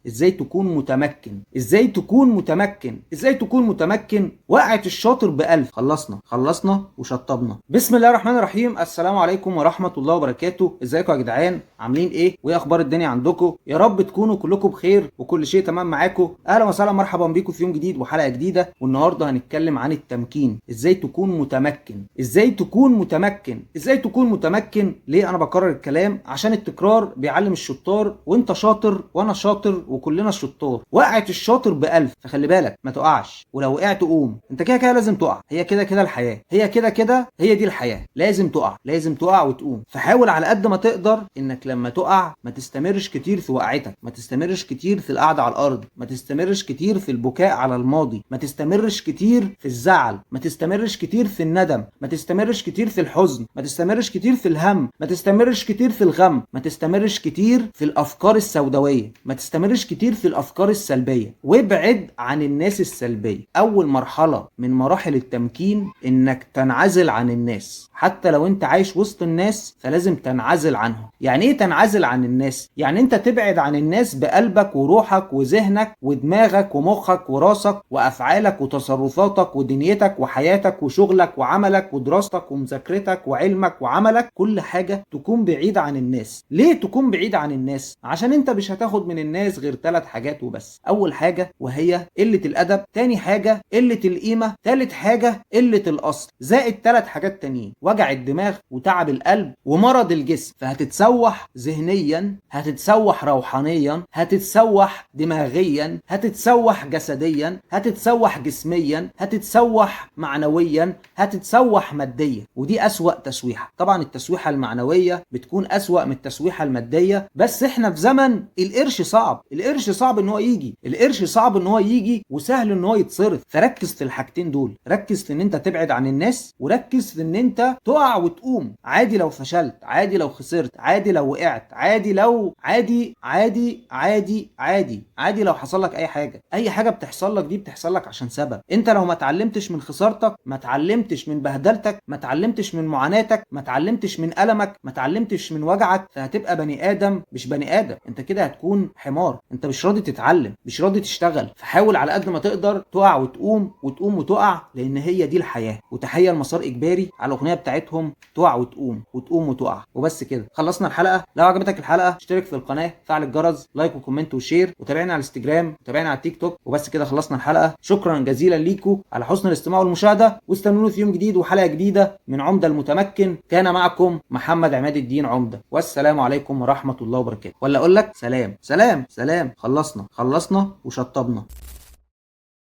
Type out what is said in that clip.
ازاي تكون متمكن، ازاي تكون متمكن، ازاي تكون متمكن. وقعت الشاطر بألف. خلصنا وشطبنا. بسم الله الرحمن الرحيم. السلام عليكم ورحمة الله وبركاته. ازيكم يا جدعان، عاملين ايه وايه اخبار الدنيا عندكم؟ يا رب تكونوا كلكم بخير وكل شيء تمام معاكم. اهلا وسهلا، مرحبا بيكم في يوم جديد وحلقة جديدة. والنهارده هنتكلم عن التمكين، ازاي تكون متمكن، ازاي تكون متمكن، ازاي تكون متمكن. ليه انا بكرر الكلام؟ عشان التكرار بيعلم الشطار، وانت شاطر وانا شاطر وكلنا شطار. وقعت الشاطر بألف، فخلي بالك ما تقعش، ولو وقعت قوم. انت كده كده لازم تقع، هي كده كده الحياة، هي كده كده هي دي الحياة، لازم تقع، لازم تقع وتقوم. فحاول على قد ما تقدر انك لما تقع ما تستمرش كتير في وقعتك، ما تستمرش كتير في القعدة على الارض، ما تستمرش كتير في البكاء على الماضي، ما تستمرش كتير في الزعل، ما تستمرش كتير في الندم، ما تستمرش كتير في الحزن، ما تستمرش كتير في الهم، ما تستمرش كتير في الغم، ما تستمرش كتير في الافكار السوداوية، ما تستمرش كتير في الافكار السلبية، وابعد عن الناس السلبية. اول مرحلة من مراحل التمكين انك تنعزل عن الناس، حتى لو انت عايش وسط الناس فلازم تنعزل عنهم. يعني ايه تنعزل عن الناس؟ يعني انت تبعد عن الناس بقلبك وروحك وذهنك ودماغك ومخك وراسك وافعالك وتصرفاتك ودنيتك وحياتك وشغلك وعملك ودراستك ومذاكرتك وعلمك وعملك، كل حاجة تكون بعيد عن الناس. ليه تكون بعيد عن الناس؟ عشان انت مش هتاخد من الناس غير 3 حاجات وبس. اول حاجة وهي قلة الادب، تاني حاجة قلة القيمة، تالت حاجة قلة الاصل، زائد 3 حاجات تانيين: وجع الدماغ وتعب القلب ومرض الجسم. فهتتسوح ذهنيا، هتتسوح روحانيا، هتتسوح دماغيا، هتتسوح جسديا، هتتسوح جسميا، هتتسوح معنويا، هتتسوح ماديا. ودي أسوأ تسويحة. طبعا التسويحة المعنوية بتكون أسوأ من التسويحة المادية، بس احنا في زمن القرش صعب، القرش صعب ان هو يجي، القرش صعب ان هو يجي وسهل ان هو يتصرف. فركز في الحاجتين دول، ركز في ان انت تبعد عن الناس، وركز في ان انت تقع وتقوم. عادي لو فشلت، عادي لو خسرت، عادي لو وقعت، عادي لو عادي عادي عادي عادي عادي لو حصل لك اي حاجة. اي حاجة بتحصل لك دي بتحصل لك عشان سبب. انت لو ما اتعلمتش من خسارتك، ما اتعلمتش من بهدلتك، ما اتعلمتش من معاناتك، ما اتعلمتش من ألمك، ما اتعلمتش من وجعك، فهتبقى بني ادم مش بني ادم، انت كده هتكون حمار. انت مش راضي تتعلم، مش راضي تشتغل. فحاول على قد ما تقدر تقع وتقوم وتقوم وتقع، لان هي دي الحياة. وتحية لمسار اجباري على الاغنية بتاعتهم تقع وتقوم وتقوم وتقع. وبس كده خلصنا الحلقة. لو عجبتك الحلقة اشترك في القناة، فعل الجرس، like و comment و share، وتابعنا على الانستجرام، وتابعنا على التيك توك. وبس كده خلصنا الحلقة. شكرا جزيلا ليكم على حسن الاستماع والمشاهدة، واستنونا في يوم جديد وحلقه جديدة من عمده المتمكن. كان معكم محمد عماد الدين عمده، والسلام عليكم ورحمة الله وبركاته. ولا اقول لك سلام سلام سلام. خلصنا وشطبنا.